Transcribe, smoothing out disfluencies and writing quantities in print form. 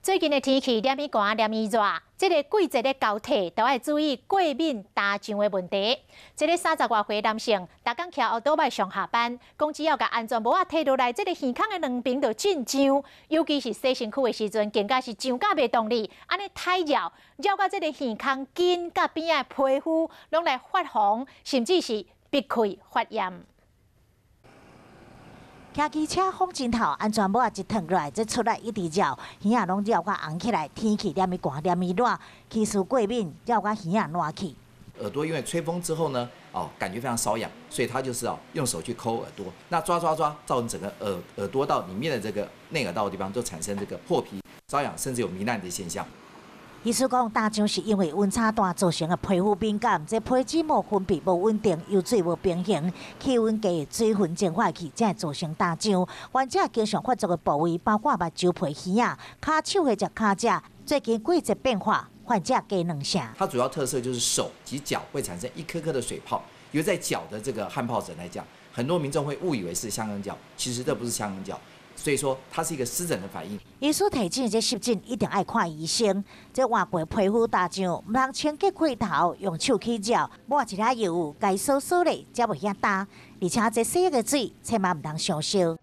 最近的天氣連鞭寒連鞭熱，這个季節的交替都愛注意過敏焦癢的問題。這个30外歲男性，逐工騎歐多擺上下班，講只要共安全帽仔提落來，這个耳孔的兩邊就真癢，尤其是洗身軀的時陣，更加是癢甲袂動力，按呢太繞繞到這个耳孔筋佮邊仔的皮膚攏來發紅，甚至是閉氣發炎。騎機車風箏頭，安全帽仔一脫落來，這出來一直繞，耳仔攏繞甲紅起來。天氣連鞭寒連鞭熱，起司過敏，繞甲耳仔爛去。耳朵因為吹風之後呢，哦，感覺非常瘙癢，所以他就是哦，用手去摳耳朵，那抓抓抓，造成整個耳朵到裡面的這個內耳道的地方都產生這個破皮、瘙癢，甚至有糜爛的現象。醫師講，焦癢是因為溫差大造成的皮膚敏感，這皮脂膜分泌無穩定，油水無平衡，氣溫低，水分蒸發去，才會造成焦癢。患者經常發作的部位包括目睭皮、耳仔、跤手或者跤脊。最近季節變化，患者加兩成。它主要特色就是手及腳會產生一顆顆的水泡，因為在腳的這個汗皰疹來講，很多民眾會誤以為是香港腳，其實這不是香港腳。所以說，它是一個濕疹的反應。醫師提醒，這濕疹一定愛看醫生。這換季皮膚焦癢，毋通清潔過頭，用手去繞，抹一下油，共挲挲咧，才袂遐焦。而且這洗的水，千萬毋通傷燒。